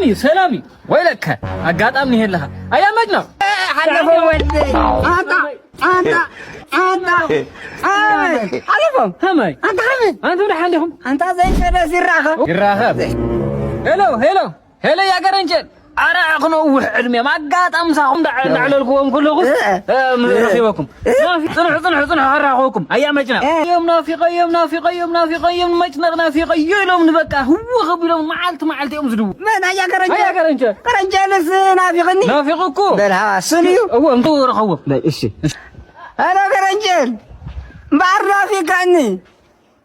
እዩ፣ ሰላም እዩ። ወይለከ፣ ኣጋጣሚ ይሄ ኣለኻ። ኣያ መጭነቕ። ሓለፎም ወደይ። ኣንታ፣ ኣንታ፣ ኣንታ። ኣይ፣ ሓለፎም። ከመይ? ኣንታ ከመይ? ኣንቱም ደሓን ዲኹም? ኣንታ ዘይከደስ ይራኸብ። ይራኸብ። ሄሎ፣ ሄሎ፣ ሄሎ፣ ያገረንጀል። ኣረ፣ ክነውሕ ዕድሜ፣ ኣጋጣሚ ምሳኹም እንዳ-፣ እንዳዕለልክዎም ከለኹስ፣ እእ። እ፣ ም-፣ እእ። ረኺበኩም። እእ። ናፊ-፣ ጽንሑ፣ ጽንሑ፣ ጽንሑ፣ ከራኸበኩም። ኣያ መጭነቕ። እእ። እዮም ናፊቐዮም፣ ናፊቐዮም፣ ናፊቐዮም፣ መጭነቕ ናፊቐዮ ኢሎም ንበቃ ህውኽ ኣቢሎም መዓልቲ፣ መዓልቲ እዮም ዝድውሉ። መን? ኣያ ገረንጀል? ኣያ ገረንጀል። ገረንጀልስ ናፊቕኒ? ናፊቕኩ? በል፣ ሃ፣ እሱን እዩ። እዎ፣ እንተው ረኸብዎ። በል፣ እሺ፣ እሺ። ሄሎ፣ ገረንጀል። እምበኣር ናፊቕካኒ።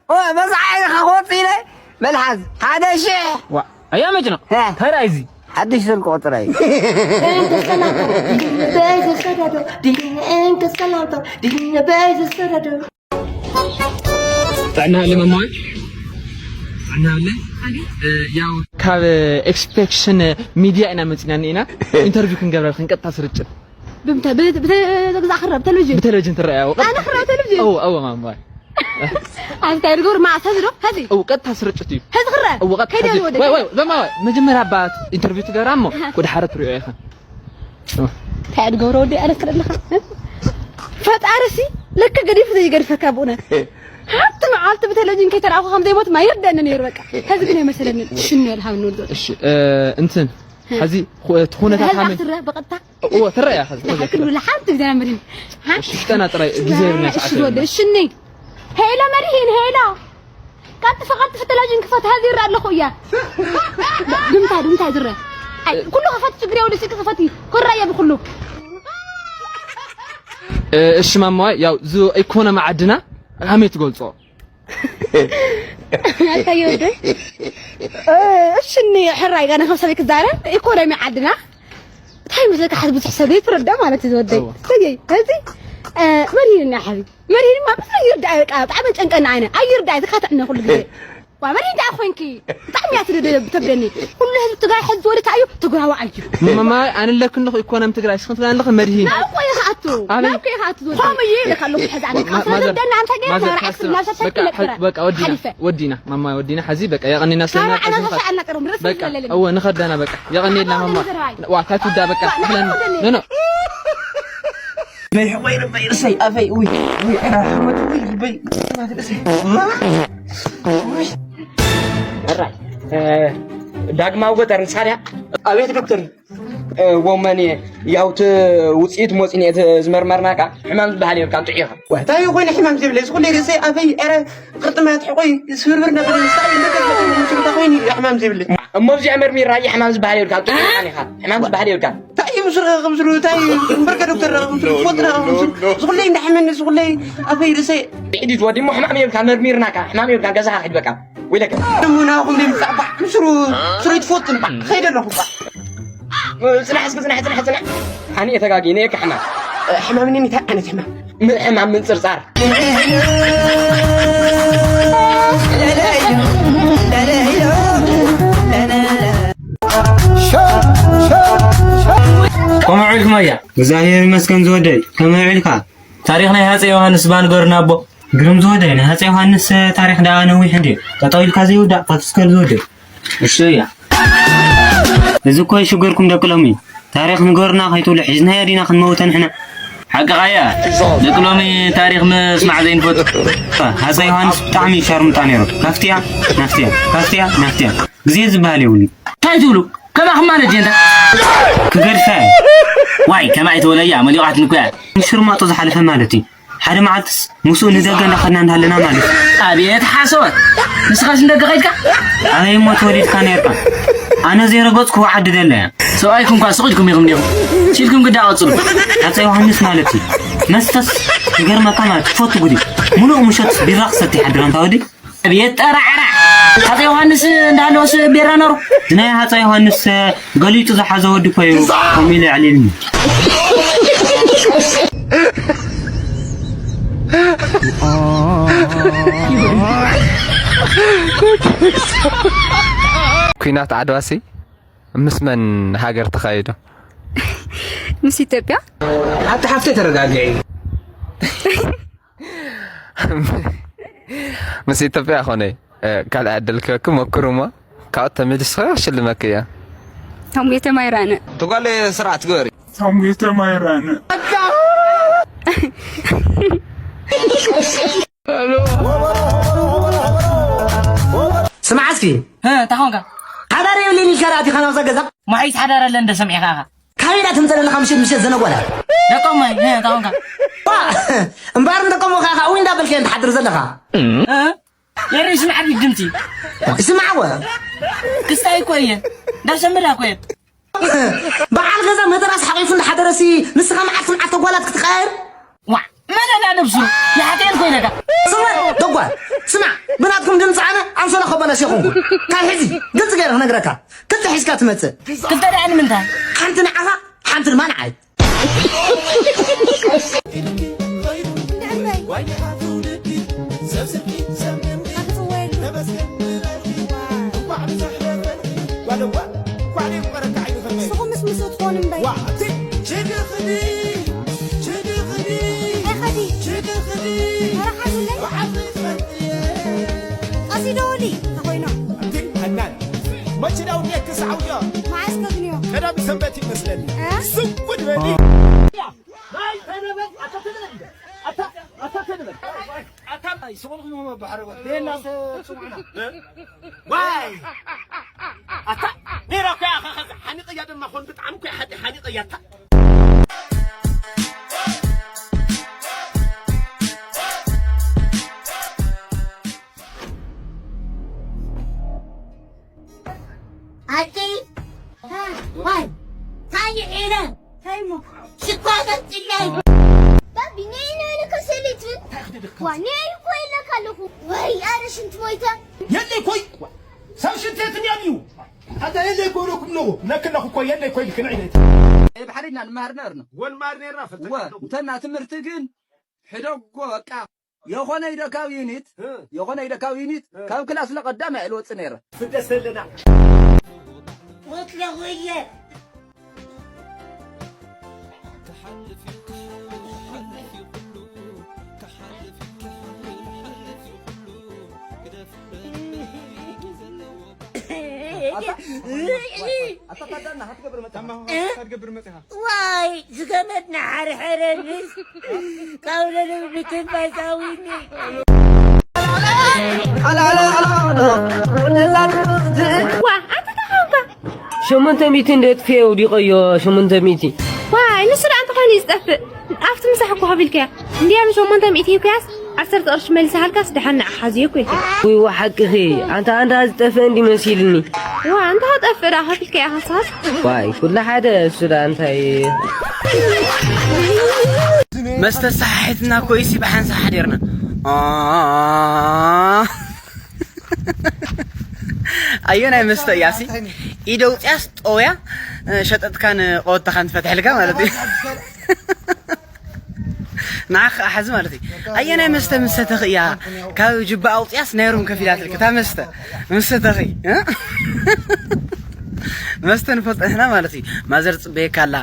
ኦ፣ በዛ ዓይንኻ ክወጽእ ኢለ። በል፣ ሓዝ። ሓደ ሽሕ። ዋ፣ ኣያ መጭነቕ። እ። እንታይ ደኣ እዚ? ሓድሽ ስልኪ ቁጽረይ። ጥዕና ሃለ መማይ። ጥዕና ሃለ። እ፣ ያው ካብ ኤክስፔክሽን ሚድያ ኢና መጺና እኒና። ኢንተርቪው ክንገብረልክን ቀጥታ ስርጭት። ብምንታይ? ብ-፣ ብተ-፣ ብተግዛእ ክረብ ቴሌቪዥን? ብቴሌቪዥን ትረኣያ። ኣነ ክረብ ቴሌቪዥን? እዎ፣ እዎ፣ ማማይ። ኣንታይ ድገብር ማዕተብ ዶ? ሀዚ? እዎ፣ ቀጥታ ስርጭት እዩ። ሀዚ ክረብ? እዎ፣ ቀጥታ ከይደ ሀዚ። ወደ ወይ፣ ወይ፣ ማማይ፣ መጀመርያ ባት ኢንተርቪው ትገብራ እሞ፣ ኣሃ። ወደ ሓረት ትሪኦ ኢኻ። እንታይ ድገብሮ ወዲ ኣነ ክረለኻ? ፈጣሪ ሲ ለከ ገዲፉ ዘይገድፈካ ብእውነት። ሓንቲ መዓልቲ ብቴሌቪዥን ከይተረኣኹ ከም ዘይሞት ማ ይርደኒ ነይሩ በቃ። ሀዚ ግን ኣይመሰለንን። ሽኑ ያልሃብ ንወልዶ። እሺ፣ እ፣ እንትን፣ ሀዚ፣ ኹ-፣ እቲ ኩነታት ሀዚ ሃመ-፣ ኣትረ በቐጥታ እዎ፣ ትረኣ እያ፣ ኸዚ፣ ኸዚ፣ ክሉ ኸዚ። ሓንቲ ግዜ መሪን። ሃ? እሺ፣ ፍጠና ጥራይ፣ ግዜ የብልና፣ እሺ፣ ሰዓት ወደ፣ የብልና። እሺ፣ እኒ። ሄሎ፣ መሪሂን፣ ሄሎ። ቀልጥፈ፣ ቀልጥፈ፣ ቴሌቪዥን ክፈት፣ ሀዚ ይረኣ ኣለኹ እያ። ድምታ፣ ድምታ ዝረአ። ኣይ፣ ኩሉ ክፈት፣ ችግር የብሉ፣ ስልኪ ክፈት፣ ክረኣየ ብኩሉ። እ፣ እሺ፣ ማማዋይ፣ ያው፣ ዝ-፣ ኢኮኖሚ ዓድና ከመይ ትገልጾ? ኣታ ይወደይ። እ፣ እሺ፣ እኒ ሕራይ ጋር ከም ሰበይ ክዛረብ፣ ኢኮኖሚ ዓድና እንታይ መስለካ፣ ሓዚ ብዙሕ ሰብ ዘይትረዳ ማለት እዩ ዝወደይ። እዎ። ሰየይ፣ እዚ፣ እ፣ መድሂን እና ሓቢብ። መድሂን ማ ብዙሕ ይርዳእ፣ በቃ፣ ብጣዕሚ ጨንቀና ዓይነ። ኣይርዳእ፣ ተካትዕነ ኩሉ ግዜ። ዋ፣ መድሂን ደኣ ኮንኪ፣ ብጣዕሚ እያ ትደደ-፣ ተብደኒ። ኩሉ ህዝቢ ትግራይ ሕዚ ዝወደ እንታይ እዩ? ትግራዋይ እዩ። ማማይ፣ ኣነ ኣለክን ኣለኹ ኢኮኖሚ ትግራይ፣ ስኽን ትብላ ኣለኸ መድሂን። ናብኮ ይኸኣቱ፣ ኣበይ? ናብኮ ይኸኣቱ ዝወደይ። ከምኡ እዩ ኢለካ ኣለኹ፣ ሕዚ ኣነ ማ-፣ ካብ ማዘር፣ ዘርደና ኣንታ ገይራ ማዘር፣ ናብራ ሓስብ፣ ናብሰብ በቃ፣ ተክለ ሓ-፣ በቃ፣ ወዲና፣ ሓሊፈ። ማማይ፣ ወዲና፣ ሓዚ በቃ፣ የቐኒና ካራ ስለና፣ ዓና ተሻዓልና ቀሮም፣ ረስ በቃ፣ ስለለኒ። እወ፣ ንኸዳና፣ በቃ፣ የቐኒልና፣ ኣታ ማማ። ወደኒ ዘርባይ። ዋ፣ ታቱዳ፣ በቃ፣ ዋ፣ ንሕና ንኸዳና። ወደኒ። ኖ፣ ኖ። በይ፣ ሕቆይ፣ ልበይ፣ ርእሰይ፣ ኣፈይ፣ ውይ፣ ውይ፣ ዕራ፣ ሕርመት፣ ውይ፣ ልበይ፣ ርእሰይ። ውይ። ሕራይ፣ እ፣ ዳግማዊ ገጠር ንሳ ድያ? ኣቤት ዶክተር። እ፣ ወመን እየ። ያው እቲ ውፅኢት መፂኡ እየ፣ እቲ ዝመርመርናካ ሕማም ዝበሃል የብልካን፣ ጥዑይ ኢኻ። ዋይ፣ እንታይ ኮይኑ ሕማም ዘይብለይ? እዚ ኩለይ ርእሰይ፣ ኣፈይ፣ ዕረ፣ ቅርጥማት፣ ሕቆይ፣ ስብርብር እናበለ፣ ንሳ እዩ እንደገና ኮይኑ እዩ ሕማም ዘይብለይ። እሞ እዚኣ መርሚራ እዩ ሕማም ዝበሃል የብልካን፣ ጥዑይ ኢኻ ኢኻ። ሕማም ዝበሃል የብልካን። እንታይ እዩ ምስሉ ከምስሉ? እንታይ እዩ? እምበርከ ዶክተር ከምስሉ፣ ትፈልጥ ዶ ከምስሉ? እዚ ኩለይ እንዳሕመኒ፣ እዚ ኩለይ ኣፈይ፣ ርእሰይ። ብዕዲት ወዲ እሞ ሕማም የብልካን፣ መርሚርናካ፣ ሕማም የብልካን፣ ገዛኻ ኪድ በቃ። ወይለከ። ደሞ ናኹም ደም ጻዕባዕ ምስሩ ስሩ ይትፈቱን ባዕ። ኸይደ ኣለኹ ባዕ። ጽናሕ እስኪ፣ ጽናሕ፣ ጽናሕ፣ ጽናሕ። ኣነ እየ ተጋግየ፣ ነየካ ሕማም። እ፣ ሕማም ነኒ እንታይ ዓይነት ሕማም? ም-፣ ሕማም ምንጽርጻር። ከመይ ውዒልኩም ኣያ? እግዚኣብሔር ይመስገን ዝወደይ፣ ከመይ ውዒልካ? ታሪኽ ናይ ሃፀይ ዮሃንስ እባ ንገሩና ኣቦ። ግርም ዝወደይ፣ ናይ ሃፀይ ዮሃንስ ታሪኽ ደኣ ነዊሕ እንድዩ። ጠጠው ኢልካ ዘይውዳእ ፋክስ ገር ዝወደይ። እሱ እያ። እዚ እኮ ይሽገርኩም ደቂ ሎሚ። ታሪኽ ንገሩና ከይትብሉ ሒዝናዮ ዲና ክንመውተ ንሕና። ሓቅኻ እያ። ደቂ ሎሚ ታሪኽ ምስማዕ ዘይንፈቱ። ሃፀይ ዮሃንስ ብጣዕሚ ሻርሙጣ ነይሩ። ካፍትያ፣ ናፍትያ፣ ካፍትያ፣ ናፍትያ። ግዜ ዝበሃል የብሉ። እንታይ ትብሉ? ከማኹም ማለት እየ እንታ። ክገድፋ እየ። ዋይ፣ ከማይ ትበለያ፣ መሊቓትኒ እኮ እያ። ሽርማጦ ዝሓለፈ ማለት እዩ። ሓደ መዓልትስ ምስኡ ንደገ እንዳኸድና እንዳሃለና ማለት እዩ። ኣብየት ሓሶት! ንስኻስ ንደገ ኸይድካ? ኣበይ እሞ ተወሊድካ ነርካ? ኣነ ዘይረገጽኩዎ ዓዲ ደለ እያ። ሰብኣይኩም እኳ ስቕ ኢልኩም ኢኹም ኔኹም። ችልኩም ግዳ ቀጽሉ። ሃፀይ ዮሃንስ ማለት እዩ። መስተስ ይገርመካ ማለት ትፈቱ ጉዲ። ሙሉእ ምሸት ቢራ ክሰቲ ይሓድር ኣንታ ወዲ። ኣብየት ጠራዕራዕ! ሃፀይ ዮሃንስ እንዳሃለወስ ቤራ ነሩ። ናይ ሃፀይ ዮሃንስ ገሊጹ ዝሓዘ ወዲ እኮ እዩ ከምኡ ኢሉ የዕሊልኒ። ኲናት ዓድዋሲ ምስ መን ሃገር ተኻይዱ? ምስ ኢትዮጵያ። ኣቲ ሓፍተይ ተረጋግዒ። ምስ ኢትዮጵያ ኮነ፣ እ፣ ካልእ ዕድል ክበኪ ሞክሩ እሞ፣ ካብኡ ተመሊስኺ ክሽልመኪ እየ። ታሙየ ተማይራነ። ተጓለ ስርዓት ግበሪ። ታሙየ ተማይራነ። ስማዕ እስኪ። እ፣ እንታይ ኾንካ? ሓዳር የብለይን ኢልካ ደኣ ኣቲኻ ናብዛ ገዛ? መሓይስ ሓዳር ኣለ እንደ ሰሚዕኻ ኢኻ። ካበይ ደኣ ትምጸእ ዘለኻ ምሸት ምሸት ዘነጎላ? ደቆመ፣ እ፣ እንታይ ኾንካ? ዋ፣ እምበኣር እንደቆመ ኸዓ እውይ እንዳበልካ እየ ትሓድር ዘለኻ። እ? የርኢ ስማዕ ድምጺ። ይስማዕዎ። ክስታይ እኮ እየ። እንዳሰምዳ እኮ እየ። በዓል ገዛ መደራስ ሓቂፉ እንዳሓደረሲ ንስኻ መዓልቲ መዓልቲ ጓላት ክትቀያየር? ዋዕ መን ኣላ ነብሱ ይሓተየል ኮይነካ። ስወር ደጓል ስማዕ ብናትኩም ድምፂ ኣነ ኣንሶላ ከበላሽ ይኹንኩ ካብ ሕዚ ግልፂ ገይረ ክነግረካ ክልተ ሒዝካ ትመፅእ ክልተ ደኣ ንምንታይ ሓንቲ ንዓኻ ሓንቲ ድማ ንዓይ ንስኹምስ ምስኡ ትኾኑ እምበይ። ዋ፣ እቲ ችዲ ኽዲ፣ ችዲ ኽዲ፣ እንታይ ኸዲ? ችዲ ኽዲ። ኧረ ሓዙለይ። መዓዝ ኽዲ? ቀሲዶ ወዲ፣ ተኾይኖ። እቲ ፈናን። መች ዳው እንዴት ክሳዓውዮ? መዓዝ ከግንዮ? ቀዳም ሰንበት ይመስለኒ። እ? ስጉድ በሊ። ናይ ተነበል ኣታ ተነበል። ኣታ፣ ኣታ ተነበል። ኣታ፣ ኣይ፣ ስቑልኩም መባሕሪ በል። ቤላ ሰ-፣ ስሙዕና። ዋይ! ኣታ፣ ኔራ እኮ እያ፣ ኸ-፣ ኸ-፣ ሓኒቐያ ድማ ኾን ብጣዕሚ እኮ እያ ሓዲ-፣ ሓኒቐያ፣ ኣታ። ኣቲ፣ ዋይ፣ ታይዒረ። ታይሞ ሽኮር ገጽለይ። ባቢ፣ ነይ፣ ነይ፣ ነይ፣ ከሰሊት። ዋ፣ ነይ እኮ ኢለካ ኣለኹ። ወይ፣ ኣረ ሽንት ሞይተ። የለይ ኮይ። ሰብ ሽንት የትን ያብዩ። ኣታ የለይ ኮይ ኢለኩም ኣለኹ። ነክ ኣለኹ እኮ የለይ ኮይ ልክን ዒለት። ባሕሪና ንመሃር ነርና። ወን ማር ነርና ፈልጠ። ወ፣ እንተና ትምህርቲ ግን ሕደጎ በቃ። የኾነ ኢደካዊ ዩኒት፣ እ። የኾነ ኢደካዊ ዩኒት፣ እ። ካብ ክላስ ለቐዳም እየ ልወጽእ ነይረ። ፍደስ ኣለና። ወትለኹ እየ። ኣታ ታዳና፣ ሃትገብር መጽሓ። እ? ሃትገብር መጽሓ። ዋይ ዝገመድ ናሓርሐረንስ ካብ ለልብ ብትንፋስ ኣዊኒ። ዋ ኣንተ እንታይ ኾንካ? ሸሞንተ ሚእቲ እንደ ጥፍኤ ውዲቐዮ ሸሞንተ ሚእቲ። ዋይ ንሱ ደኣ እንተኾይኑ እዩ ዝጠፍእ። ኣብቲ ምሳሕ እኮ ከፊልካያ። እንድያም ሸሞንተ ሚእቲ ሂብካያስ ዓሰርተ ቅርሺ መሊሰሃልካስ ደሓን ንዓኻ ዝህብ እኮ ኢልካ። ውይ ሓቅኺ ኣንታ ኣንታ ዝጠፍአ እንዲ መሲልኒ። ዋ ኣንታ ጠፍእ ደኣ ከፊልካያ ሃሳስ። ዋይ ኩሉ ሓደ እሱ ደኣ እንታይ። መስተ ሰሓሒትና እኮ ኢሲ ብሓንሳ ሓዲርና። ኣየናይ መስተ እያሲ ኢደ ውፅያስ ጠውያ ሸጠጥካን ቀወጥታኻን ትፈትሐልካ ማለት እዩ። ንዓኻ ሓዚ ማለት እዩ ኣየናይ መስተ ምስ ሰተኺ እያ ካብ ጅባ ኣውፅያስ ናይ ሩም ከፊላትልካ እታ መስተ ምስ ሰተኺ እ? መስተ ንፈልጦ ንሕና ማለት እዩ ማዘር ፅበየካ ኣላ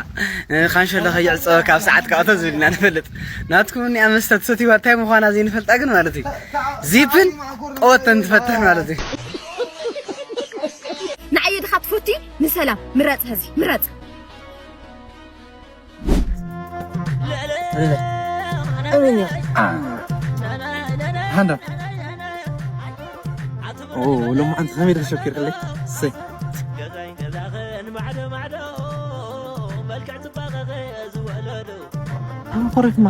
እ፣ ካንሸሎ ከይዕፀወካ ኣብ ሰዓት ካኦቶ ዝብልና ንፈልጥ ናትኩም እኒኣ መስተ ትሰትይዋ እንታይ ምዃና ዘይንፈልጣ ግን ማለት እዩ ዚፕን ቀወተን ትፈትሕ ማለት እዩ ንዓየ ድኻ ትፈቲ ንሰላም ምረፅ ህዚ ምረፅ ሃንዳ ሎማዓንቲ ከመይ ድኽሸኪርክለይ ሰይ ኮረክማ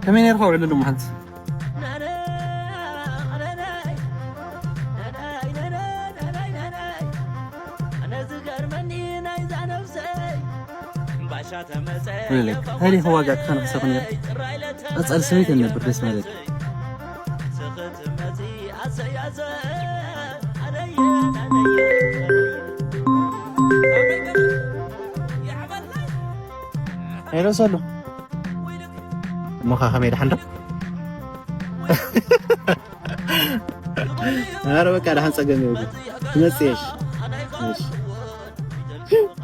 ከመይ ነርካ ውዕሉ ሎማዓንቲ ታሪኽ ዋጋ ክኸንክሰኹ ነይረ ቀፃሊ ሰበይተ ነብር ደስ ማለት ሄሎ ሰሉ እሞኻ ከመይ ደሓን ዶ ኧረ በቃ ደሓን ጸገም የብሉ ትመጽየሽ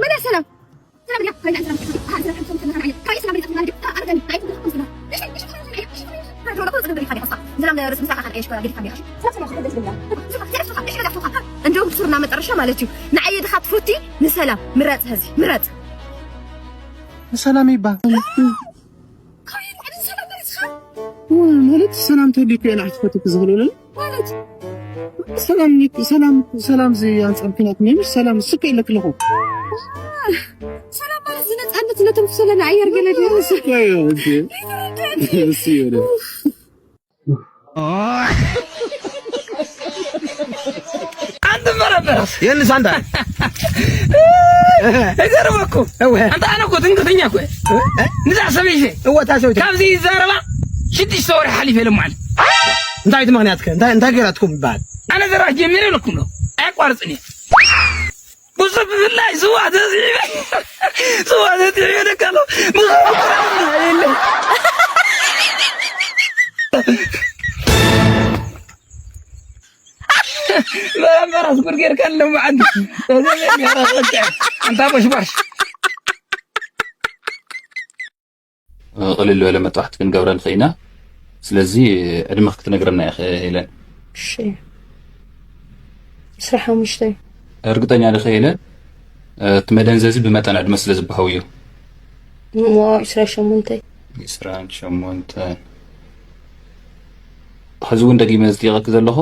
መን ሰላም እንደውም ሱርና መጠረሻ ማለት እዩ። ንዓየ ድኻ ትፈቲ ንሰላም ምረጽ፣ ሀዚ ምረጽ። ንሰላም ይባል። ማለት ሰላም ተልዩ እኮ የላ ትፈቱ ክዝኽልሉ ማለት ሰላም ሰላም ሰላም እዚ ኣንጻር ኩናት ነሽ ሰላም ስከ ኢለክለኹ። ሰላም ማለት ዝነጻነት ነተንፍሰለና ኣየር ገለ ድረስ። እሺ ይወደ አንተ መረመረስ የንስ አንተ እገርመኩ። አንተ አነ እኮ ትንግርተኛ እኮ ንዛ ሰበይዜ እወታ ሰውታ ካብዚ ይዛረባ ሽዱሽተ ወርሒ ሓሊፈ ኢሎም ማለት እንታይ እቲ ምኽንያት ከ እንታይ እንታይ ገራትኩም ይበሃል? ኣነ ዘራ ጀሚረ ኢለኩም ነው። ኣያቋርጽን እየ። ብዙ ብፍላይ ስዋ ተስዒበ ስዋ ተስዒበ ደካሎ ብዙ በራስ ጉርጌር ካለ ማዓንዲ ኣንታ ቦሽባሽ ቅልል ዝበለ መጥባሕቲ ክንገብረልኺ ኢና። ስለዚ ዕድመኺ ክትነግረና ኢኺ ሄለን። እሺ። ዕስራ ሓሙሽተ። እርግጠኛ ዲኺ ሄለን? እቲ መደንዘዚ ብመጠን ዕድመ ስለ ዝበሃው እዩ። እሞ ዕስራ ሸሞንተ። ዕስራን ሸሞንተን። ሕዚ እውን ደጊመ ዝጥይቐኪ ዘለኹ፣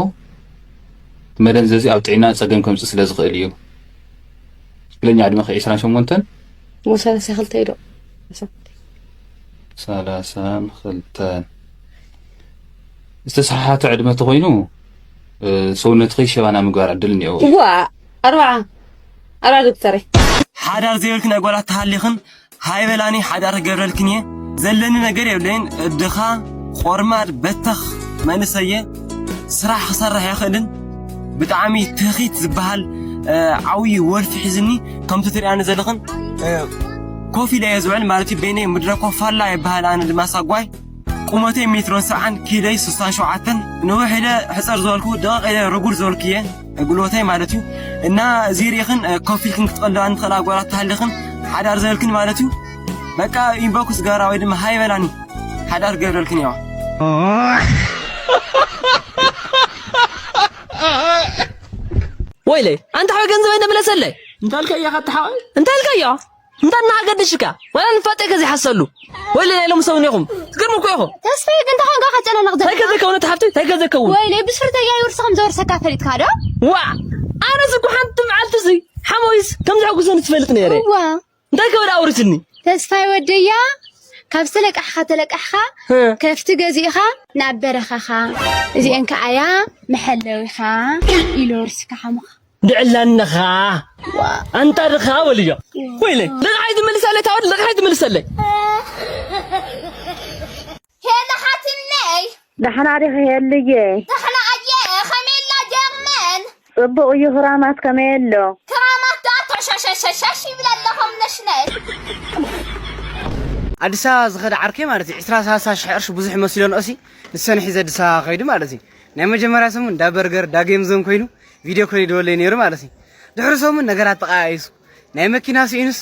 እቲ መደንዘዚ ኣብ ጥዕና ጸገም ከምጽእ ስለ ዝኽእል እዩ። ትኽክለኛ ዕድመኺ ዕስራን ሸሞንተን? እሞ ሰላሳ ክልተ እዩ ዶ? ሰላሳን ክልተን። ዝተሰሓሓተ ዕድመ ተኾይኑ፣ እ፣ ሰውነትኺ ሸባና ምግባር ዕድል እኒኦ። ዋእ! ኣርብዓ። ኣርብዓ ዶክተረይ። ሓዳር ዘይብልክን ኣይ ጓላት ተሃሊኽን ሃይ በላኒ ሓዳር ክገብረልክን እየ። ዘለኒ ነገር የብለይን። ድኻ፣ ቖርማድ፣ በተኽ መንእሰይ እየ። ስራሕ ክሰርሕ ኣይኽእልን። ብጣዕሚ ትኺት ዝበሃል፣ እ፣ ዓብዪ ወልፊ ሒዝኒ ከምቲ ትሪኣኒ ዘለኽን፣ እ፣ ኮፍ ኢለ እየ ዝውዕል ማለት እዩ። በይነይ ምድረ ኮፋላ ይበሃል፣ ኣነ ድማ ሳጓይ። ቁመተይ ሜትሮን ሰብዓን፣ ኪሎይ ስሳን ሸውዓተን። ንውሕ ኢለ ሕጽር ዝበልኩ፣ ደቐቕ ኢለ ርጉድ ዝበልኩ እየ፣ ጉልበተይ ማለት እዩ። እና እዚ ርኢኽን፣ እ፣ ኮፍ ኢልክን ክትቐልባኒ ትኽእላ ጓላት ተሃሊኽን፣ ሓዳር ዘብልክን ማለት እዩ። በቃ ኢንቦክስ ግበራ ወይ ድማ ሃይ በላኒ፣ ሓዳር ክገብረልክን እየ። ወይለይ ኣንታ ሓወይ ገንዘበይ እንደ መለሰለይ። እንታይ ኢልካዮ ኣታ ሓወይ? እንታይ ኢልካዮ? እንታይ እናሃገድሽካ ዋላ ንፋጠይ ከዚሓሰሉ። ወይለይ ናይ ሎሚ ሰብ እኒኹም ትገርሙ እኮ ኢኹም። ተስፋዬ ግን እንታይ ኮንካ ከጨናነቕ ዘለኻ? እንታይ ከዘከውን ኣታ ሓፍተይ እንታይ ከዘከውን? ወይለይ ብስርተይ ኣይ ውርስኻ ከም ዘወርሰካ ፈሊጥካ ዶ? ዋእ ኣነስ እኮ ሓንቲ መዓልቲ እዚ ሓሞይስ ከም ዘሐጉሰኒ ትፈልጥ ነይረ። እዋ እንታይ ከበዳ ኣውርትኒ። ተስፋይ ወደያ ካብ ዝተለቃሕኻ ተለቃሕኻ ከፍቲ ገዚእኻ ናብ በረኻኻ እዚኤን ከኣያ መሐለዊኻ ኢሉ ወርስካ ሓሙኻ። ድዕላነኻ ኣንታ ድኻ በልዮ። ወይለ ልቕሓይ ትምልሰለይ ታወድ ልቕሓይ ትምልሰለይ። ሄለ ሓትነይ ዳሕና ዲኺ ሄልዬ? ዳሕና ኣየ ኸመይ ኣላ ጀርመን? ጽቡቕ እዩ ክራማት ከመይ ኣሎ? ክራማት ደኣ ቶሸሸሸሸሽ ይብል ኣለኹም ነሽነሽ። ኣዲስ ኣበባ ዝኸደ ዓርከይ ማለት እዩ ዕስራ ሰላሳ ሽሕ ቅርሺ ብዙሕ መሲሎ ንኦሲ ንሰን ሒዘ ኣዲስ ኣበባ ከይዱ ማለት እዩ ናይ መጀመርያ ሰሙን እንዳ በርገር እንዳ ጌም ዞን ኮይኑ ቪድዮ ኮል ይደወለይ ነይሩ ማለት እዩ ድሕሪ ሰሙን ነገራት ተቐያይሱ ናይ መኪና ስኢኑስ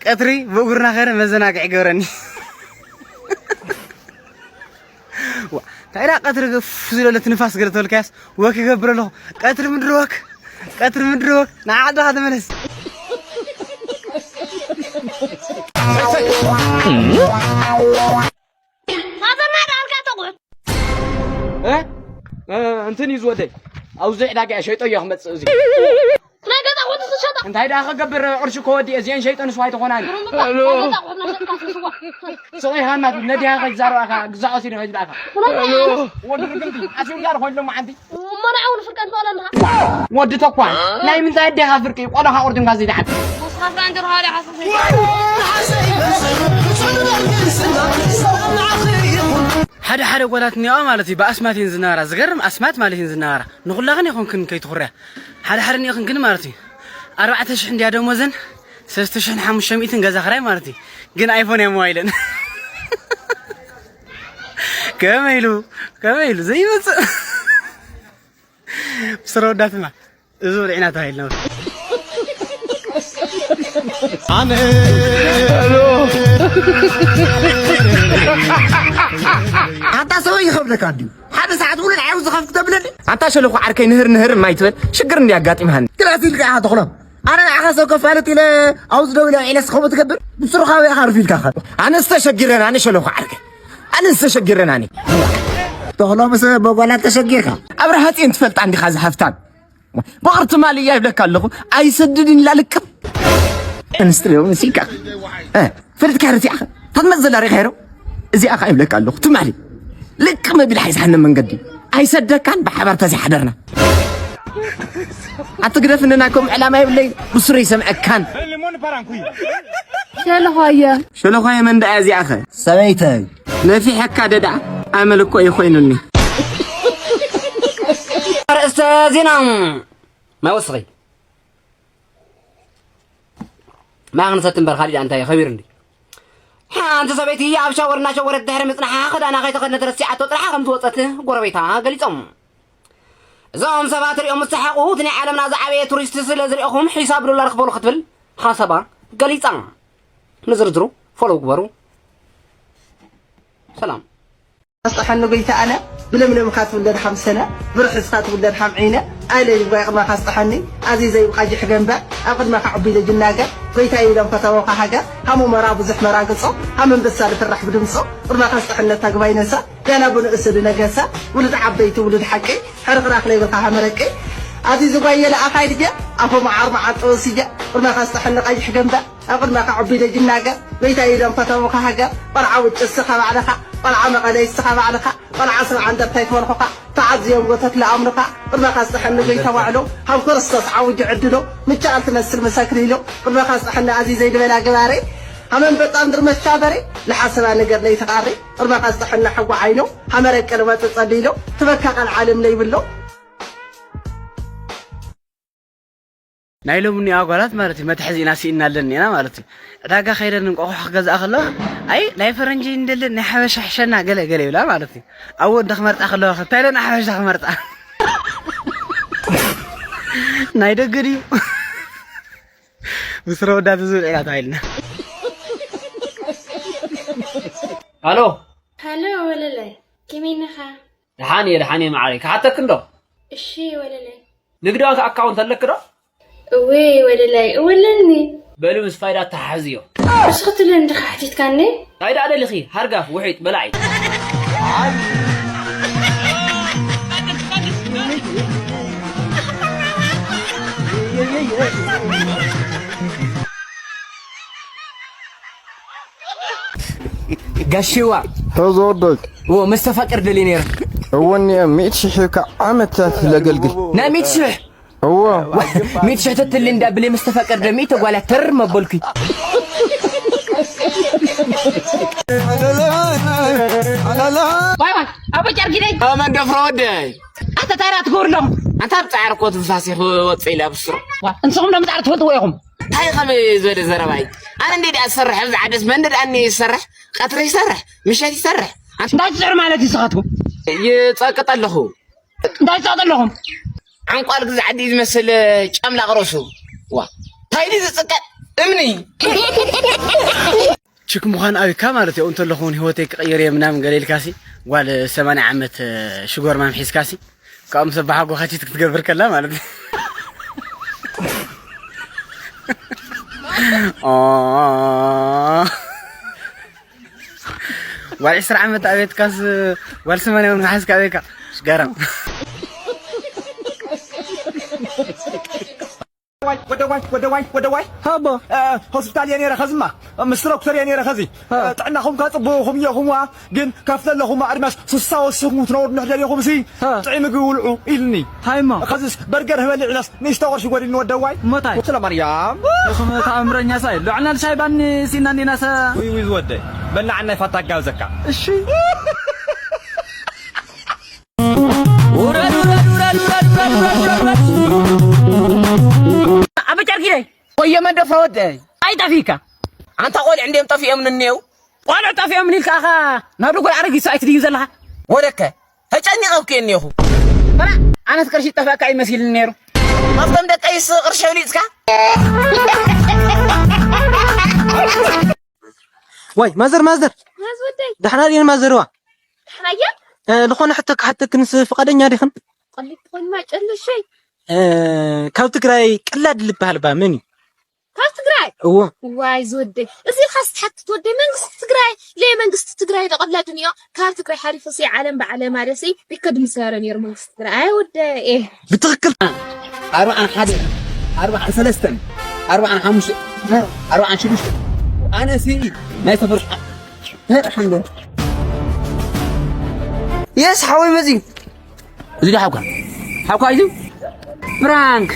ቀትሪ ብእግርና ከይረ መዘናግዒ ይገብረኒ። ዋ፣ እንታይ ደኣ ቀትሪ ፍስ ዝበለት ንፋስ ገለ ተበልካያስ ወክ ይገብር ኣለኹ። ቀትሪ ምድሪ ወክ፣ ቀትሪ ምድሪ ወክ። ንዓ ዓድኻ ተመለስ። ማዘና ደኣ ኣልካ ተቑሑት። እ? እ፣ እንትን እዩ ዝወደይ። ኣብዚ ዕዳጋ እየ ሸይጦ እየ ክመጽእ እዚ። ናይ ገዛ ኣቑሑት ዝሸጣ። እንታይ ደኣ ክገብር ቅርሺ እኮ ወዲኤ እዚኤን ሸይጠ ንስዋ ኣይተኾናን። ናይ ገዛ ኣቑሑት መሸጥካ ስዋ። ስቕ ኢኻ እናት ነዲኻ ከይዛረባካ ግዛዖ ሲዲ ከይዝዳእካ። ስለዚ ወዲ ርግምቲ ኣስዩም ዳር ኮይሎም መዓንቲ። እሞ ንዓኡ ንፍርቀ ንኽእል ኣለኻ። ወዲ ተኳን ናይ ምንታይ ኣዴኻ ፍርቂ ቆሎኻ ቁርጥምካ ዘይትዓቢ። ንስኻ ፍራ እንጀራኻ ወዲኻ ሰሰይ። ሓደ ሓደ ጓላት እኒዋ ማለት እዩ ብኣስማት እየን ዝነበራ ዝገርም ኣስማት ማለት እየን ዝነበራ ንኹላኽን ይኹንክን ከይትኹርያ ሓደ ሓደ እኒኦኽን ግን ማለት እዩ ኣርባዕተ ሽሕ እንድያ ደሞዘን ሰለስተ ሽሕን ሓሙሽተ ሚእትን ገዛ ክራይ ማለት እዩ ግን ኣይፎን እያ ሞባይለን ከመይ ኢሉ ከመይ ኢሉ ዘይመፅእ ስረ ወዳትና እዚ ወልዕና ተባሂልና ኣነ ኣታ ሰበይ ይኸብደካ እንድዩ። ሓደ ሰዓት ሙሉ ንዓይ ዝኸፍክ ተብለኒ። ኣንታ ሸለኹ ዓርከይ፣ ንህር ንህር ማይ ትበል፣ ሽግር እንድዩ ኣጋጢምሃኒ። ግላስ ኢልካ ኢኻ ተኽሎም። ኣነ ንዓኻ ሰብ ከፋልጥ ኢለ ኣብዚ ደው ኢለ ዒለስ ከምኡ ትገብር? ብስሩኻ ወይ ኢኻ ርፊድካ ኸ? ኣነስ ተሸጊረን ኣነ ሸለኹ ዓርከይ። ኣነስ ተሸጊረን ኣነ። ተኽሎምስ በጓላት ተሸጊርካ። ኣብርሃ ጽዮን ትፈልጣ እንዲኻ ዝሃፍታም? በቕሪ ትማሊ እያ ይብለካ ኣለኹ። ኣይሰድድን ኢላ ልቅም። እንስትሪዮ ምሲካ። እ፣ ፈሊጥካ ርቲዕኻ። ታትመት ዘላ ሪኻ ሄሮ። እዚኣ ኸዓ ይብለካ ኣለኹ። ትማሊ ልቅም ኣቢላ ሒዝሓኒ መንገዲ። ኣይሰደካን ብሓባር ተዘይሓደርና። ኣትግደፍንና ከም ዕላማ የብለይ። ብስሩ ይሰምዐካን። ሸለዃየ። ሸለዃየ መን ደኣ እዚኣ ኸ? ሰበይተይ። ነፊሐካ ደዳ ኣመል እኮ እዩ ኮይኑኒ። ኣርእስተ ዜና ማይ ወስኺ። ማይ ክንሰቲ እምበር ካሊእ እንታይ ከቢሩ እንዲ። ሓንቲ ሰበይቲ ኣብ ሻወር እናሸወረት ድሕሪ ምጽናሓ ክዳና ከይተኸድነት ረሲዓቶ ጥራሕ ከም ዝወጸት ጎረቤታ ገሊጾም። እዞም ሰባት ሪኦም ምስ ሰሓቑ፣ እቲ ናይ ዓለምና ዝዓበየ ቱሪስት ስለ ዝሪኦኹም ሒሳብ ዶላር ክፈሉ ክትብል ሓሳባ ገሊጻ። ንዝርዝሩ ፎሎው ግበሩ። ሰላም። ኣስጥሐኒ ጎይታ ኣነ፣ ብለምለምካ ትውለድ ሓምሰነ፣ ብርሑስካ ትውለድ ሓምዒነ፣ ኣለ ይጓይ ቅድመካ ኣስጥሐኒ፣ ኣዚዘ ይብቃ ጅሕ ገንበ፣ ኣብ ቅድመካ ዕቡይ ደጅናገ፣ ጎይታ ይብሎም ፈተወካ ሃገር፣ ሃሙ መራ ብዙሕ መራግጾ፣ ሃም ኣንበሳ ዝፍራሕ ብድምጾ፣ ቅድመካ ኣስጥሐኒ ነታ ግባይ ነሳ፣ ገና ብንእሱ ድነገሰ፣ ውሉድ ዓበይቲ ውሉድ ሓቂ፣ ሕርኽራኽ ለይብልካ ሃመረቂ፣ ኣዚዚ ጓየ ለኣኻይ ድጀ፣ ኣፎ መዓር መዓር ጠወስጀ፣ ቅድመካ ኣስጥሐኒ ቀይሕ ገንበ፣ ኣብ ቅድመካ ዕቡይ ደጅናገ፣ ጎይታ ኢሎም ፈተውካ ሃገር፣ ቆልዓ ውጭ እስኻ ባዕልኻ፣ ቆልዓ መቐለ እስኻ ባዕልኻ፣ ቆልዓ ሰብዓ እንደርታ ይትበልኹኻ፣ ተዓዝዮም ጎተት ለኣምኑኻ፣ ቅድመኻ ዝጠሐኒ ጎይታ ዋዕሎ፣ ሃብ ክርስቶስ ዓውጅ ዕድሎ፣ ምቻኣል ትመስል መሰክሪሎ፣ ቅድመኻ ዝጠሐኒ ኣዚዘይ ዝበላ ገባሪ፣ ሃመን በጣም ድርመሻ በሪ፣ ለሓሰባ ነገር ለይትቓሪ፣ ቅድመኻ ዝጠሐኒ ሓዊ ዓይኖ፣ ሃመረ ቀልባ ጸጸሊሎ፣ ትበካ ቃል ዓለም ለይብሎ። ናይ ሎሚ እኒኦ ኣጓላት ማለት እዩ፣ መትሐዚ ኢና ስኢና ኣለና ኢና ማለት እዩ። ዕዳጋ ከይደን እንቋቑሖ ክገዝኣ ከለዋ፣ ኣይ ናይ ፈረንጂ እንደለን ናይ ሓበሻ ሕሸና ገለ ገለ ይብላ ማለት እዩ። ኣብ ወዲ ክመርጻ ከለዋ፣ እንታይ ኢለን ሓበሻ ክመርጻ? ናይ ደገ ድዩ? ምስ ረወዳት ዝብል ዒላ ተባሂልና። ሃሎ። ሃሎ ወለላይ፣ ከመይ ነኻ? ደሓን እየ፣ ደሓን እየ መዓረይ። ክሓተክ እንዶ? እሺ ወለላይ። ንግዲ ባንክ ኣካውንት ኣለክ ዶ? እወ ወለላይ፣ እወ ኣለኒ። በሉ ምስ ፋይዳ ተሓሕዝዮ። እሱ ክትብለኒ ዲኻ ሓቲትካኒ? ታይ ደኣ ደሊኺ? ሃርጋፍ፣ ውሒጥ፣ በላዒ። ጋሽዋ። ሄሎ ዝወደይ። እዎ፣ መስተፋቅር ደልየ ነይረ። እወ፣ እኒአ ሚእቲ ሽሕ ሂብካ ዓመታት ለገልግል። ናይ ሚእቲ ሽሕ? እዎ። ሚእቲ ሽሕ ተትሊ እንዳ ብለይ መስተፋቅር ደ ሚእቲ ጓላት ተር መበልኩ። ዋይ ዋይ፣ ኣቦ ጨርጊደይ። ኣመን ደፍሮ ወደይ። ኣታ ታይ ደኣ ትገብሩ ኣለኹም? ኣንታ ብጻዕሪ እኮ ትንፋስ ክወጽእ ኢላ ብስሩ። ዋ፣ ንስኹም ዶ ብጻዕሪ ትፈልጥዎ ኢኹም? እንታይ ከመይ ዝበለ ዘረባ እዩ? ኣነ እንደ ደኣ ዝሰርሕ ኣብዚ ዓደስ መን ደኣ እኒ ይሰርሕ? ቀትሪ ይሰርሕ፣ ምሸት ይሰርሕ። ኣንታ እንታይ ትጽዕሩ ማለት እዩ ንስኻትኩም? ይጸቅጥ ኣለኹ። እንታይ ትጸቅጡ ኣለኹም? ዓንቋል ግዛዕ ዓዲ ዝመስል ጨምላቕ ርእሱ። ዋ፣ እንታይ ድዩ ዝጽቀጥ? እምኒ። ችክ ምዃን ኣብካ ማለት እዩ። እንተለኹ እውን ህይወተይ ክቕይር እየ ምናምን ገለ ኢልካሲ፣ ጓል ሰማንያ ዓመት ሽጎርማም ሒዝካሲ፣ ካብኡ ምስ ኣባሓጎኻ ቺት ክትገብር ከላ ማለት እዩ። ኦ፣ ጓል ዕስራ ዓመት ኣቤትካስ፣ ጓል ሰማንያ እውን ክሓዝካ ኣቤካ። ገረም። ወደዋይ፣ ወደዋይ፣ ወደዋይ። ሃቦ። እ፣ ሆስፒታል እየ ነይረ፣ ኸዝማ ምስ ዶክተር እየ ነይረ፣ ኸዚ። ሃ። እ፣ ጥዕናኹም ከ ጽቡቕኹም እየኹምዋ፣ ግን ካብቲ ዘለኹም ኣድማስ ስሳ ወሲኹም ክትነብሩ እንድሕር ደሊኹም ሲ፣ ሃ። ጥዑይ ምግቢ ውልዑ ኢልኒ። ሃይሞ። ኸዚስ በርገር ህበል ኢለስ ንእሽቶ ቅርሺ ጎዲልኒ ወደዋይ። እሞ ታይ? ስለ ማርያም። ኢኹም ተኣምረኛ ሳይ። ልዕና ልሻይ ባኒ ሲና እንዲና ሰ- ውይ፣ ውይ፣ ዝወደይ። በላዕናይ ፋታ ጋብዘካ። እሺ። ውረድ፣ ውረድ፣ ውረድ። ኣበ ጨርጊደይ። ቆየ መንደፍሮ ወደይ። ኣይጠፊካ። ኣንታ ቆልዕ እንድዮም ጠፊኦም ንኔው። ቆልዕ ጠፊኦም ኢልካ ኸ ናብ ደጎል ኣረጊት ሰብኣይ ትድይብ ዘለኻ? ወደከ ተጨኒቐ እኮ እየ እኒኦኹ። በላ፣ ኣነስ ቅርሺ ጠፋእካ ይመሲልኒ ነይሩ። ካብቶም ደቀይስ ቅርሺ ኣብሊፅካ? ወይ ማዘር፣ ማዘር። ማዝ ወደይ። ደሕና ድየን ማዘርዋ? ደሕና እየን። ዝኾነ ሕቶ ክሓተክንስ ፍቓደኛ ዲኽን? ቀሊል ትኾንማ ጨለሸይ። ካብ ትግራይ ቀላድ ልበሃል ባ መን እዩ? ካብ ትግራይ? እዎ። ዋይ ዝወደይ፣ እዚ ኢልካ ስትሓትት ወደይ፣ መንግስቲ ትግራይ ለየ መንግስቲ ትግራይ ተቐላድን እዮ። ካብ ትግራይ ሓሊፉ ሲ ዓለም ብዓለማ ደሲ ሪከርድ ምሰረ ነይሩ መንግስቲ ትግራይ። ኣይ ወደይ፣ ኤህ። ብትኽክል። ኣርባዓን ሓደ፣ ኣርባዓን ሰለስተን፣ ኣርባዓን ሓሙሽተ፣ ኣርባዓን ሽዱሽተ። ኣነ ሲ ናይ ሰፈር ሓ-፣ ሓንደ። የስ ሓወይ መፂ። እዚ ዶ ሓውካ? ሓውካ እዩ? ፕራንክ፣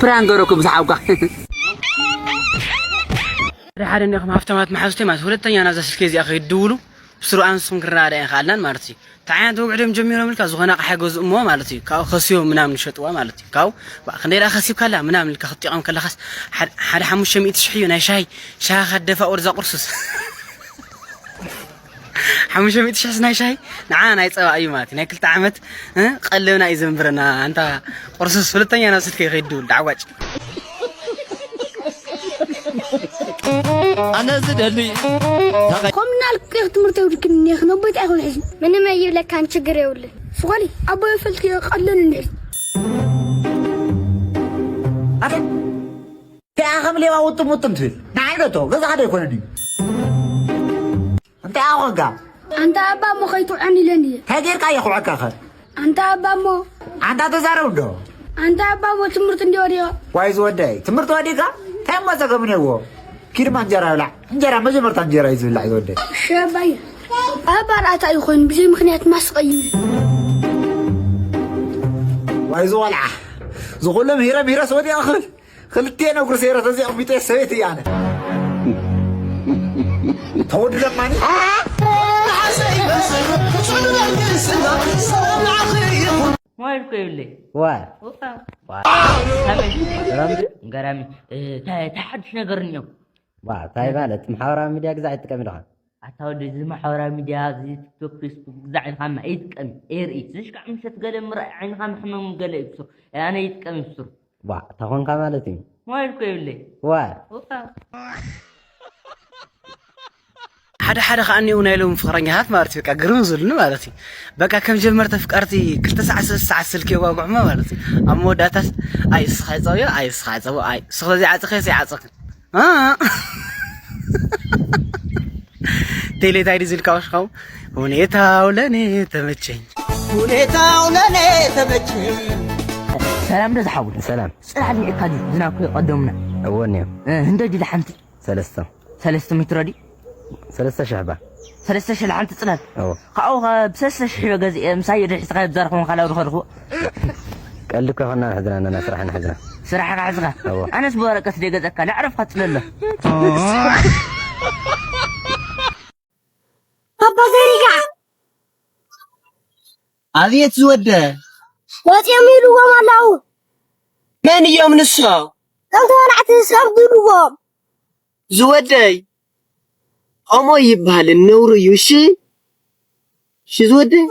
ፕራንክ ገረኩ ምስ ሓውካ። ሓደ ሓደ እኒኹም ሃፍታማት መሓዙተይ ማለት፣ ሁለተኛ ናብዛ ስልከይ እዚኣ ከይትድውሉ፣ ብስሩ ኣንስኹም ክንረዳዳእ ኣይንኽኣልናን ማለት እዩ። እንታይ ዓይነት ወግዒ ድዮም ጀሚሮም ኢልካ፣ ዝኾነ ኣቕሓ ይገዝኡ እሞ ማለት እዩ። ካብኡ ከስዮም ምናምን ይሸጥዋ ማለት እዩ። ካብኡ፣ ዋ፣ ክንደይ ደኣ ከሲብካላ ምናምን ኢልካ ክትጢቖም ከለኻስ፣ ሓደ፣ ሓደ ሓሙሽተ ሚእቲ ሽሕ እዩ ናይ ሻሂ፣ ሻሂ ከደፋ ወርዛ ቁርሱስ። ሓሙሽተ ሚእቲ ሽሕስ ናይ ሻሂ፣ ንዓ ናይ ጸባ እዩ ማለት እዩ። ናይ ክልተ ዓመት፣ እ፣ ቀለብና እዩ ዘንብረና። ኣንታ ቁርሱስ፣ ሁለተኛ ናብ ስልከይ ከይድውል፣ ዳዕዋጭ። ኣነ ዝደሊ ተቐ- ኮምናል ቄኽ ትምህርቲ የብልክን እኒኤ፣ ክነቦይ እንታይ ይኸውን ሕዚ? ምንም ኣይብለካን፣ ችግር የብሉን። ስኾሊ፣ ኣቦይ ፈልኪ ቀለል እንድሕር። ኣታ፣ እንታይ ከም ሌባ ውጥም ውጥም ትብል? ንዓይ ዶ እቶ፣ ገዛኻ ዶ ኣይኮነን እዩ? እንታይ ኣኾንካ? ኣንታ ኣባ እሞ ከይትውዕን ኢለን እየ። እንታይ ጌርካ እየ ክውዕካ ኸ? ኣንታ ኣባ እሞ። ኣንታ ተዛረብ እንዶ። ኣንታ ኣባ እሞ ትምህርቲ እንዲ ወዲኦ። ዋይ ዝወደይ፣ ትምህርቲ ወዲእካ? እንታይ እሞ ጸገም እኒአዎ? ኪድማ እንጀራ ብላዕ። እንጀራ መጀመርታ እንጀራ እዩ ዝብላዕ ዝወደይ። ሸባይ። ኣባ ርኣታ እዩ ኮይኑ ብዘይ ምኽንያት ማስቀይም። ዋይ ዝወልዓ። ዝኹሉ ምሂረ ምሂረ ሰወዲያ ክብል። ክልቴ ነጉር ሴረ ተዚኦም ቢጤ ሰበይቲ እያ ኣነ። ተወዱ ለማኒ። ሞባይል እኮ የብለይ። ዋ። ኦፓ። ዋ። ሰላም ድዩ? ገራሚ። እ፣ ታ-፣ ታ ሓድሽ ነገር እኒኦ። ዋ፣ እንታይ ማለት? ማሕበራዊ ሚድያ ግዛዕ ኣይትጥቀም ኢልኻ? ኣታ ወዲ፣ እዚ ማሕበራዊ ሚድያ፣ እዚ ቲክቶክ፣ ፌስቡክ ግዛዕ ኢልኻ እማ ኣይጥቀም። ኤርኢ። ዝሽካዕ ምሸት ገለ ምርኣይ ዓይንኻ መሕመም ገለ እዩ ብሱር። ኣነ ይጥቀም እዩ ብሱር። ዋ፣ ተኾንካ ማለት እዩ። ሞባይል እኮ የብለይ። ዋ። ኦፓ። ሓደ ሓደ ከዓ እኒኡ ናይ ሎም ፍቕረኛታት ማለት እዩ፣ በቃ ግርም ዝብሉኒ ማለት እዩ። በቃ ከም ጀመርቲ ኣፍቀርቲ ክልተ ሰዓት፣ ሰለስተ ሰዓት ስልኪ የጓጉዕማ ማለት እዩ። ኣብ መወዳእታስ፣ ኣይ እስኻ ይጸብዮ፣ ኣይ እስኻ ይጸብዮ፣ ኣይ እስኻ ዘይዓጽኸ፣ ዘይዓጽኸ። አ? ቴሌ ታይ ድዩ ዝልካ ወሽኻው? ሁኔታው ለኔ ተመቸኝ። ሁኔታው ለኔ ተመቸኝ። ሰላም ዶ ዝሓው? ሰላም። ጽላል ይዕካ ድዩ? ዝናብ እኮ ይቀደሙና። እወ፣ እኒኦ። እ፣ ህንደጅ ድሓንቲ? ሰለስተ። ሰለስተ ሜትሮ ድዩ? ሰለስተ ሽሕ ባ። ሰለስተ ሽሕ ለሓንቲ ጽላል? እወ። ካብኡ ኸ ብሰለስተ ሽሕ ገዚኤ፣ ምሳይ ድሕሪ ስኻ ብዛርኹም ካላው ድኸድኹ። ቀልዲ እኮ ይኾንና ንሕዝና፣ ነና ስራሕ ንሕዝና። ስራሕ ካ ሕዝኻ? እወ። ኣነስ ብወረቀት ደይ ገዘካ፣ ለዕረፍካ ጽለሎ። ኣባ ዘሪጋ። ኣብየት ዝወደ። ወፂኦም ኢልዎም ኣለው። መን እዮም ንሶም? እቶም ተባላዕቲ ሰብ ድልዎም። ዝወደይ፣ ከምኡ ይበሃል፣ ነውሪ እዩ። እሺ፣ እሺ ዝወደይ።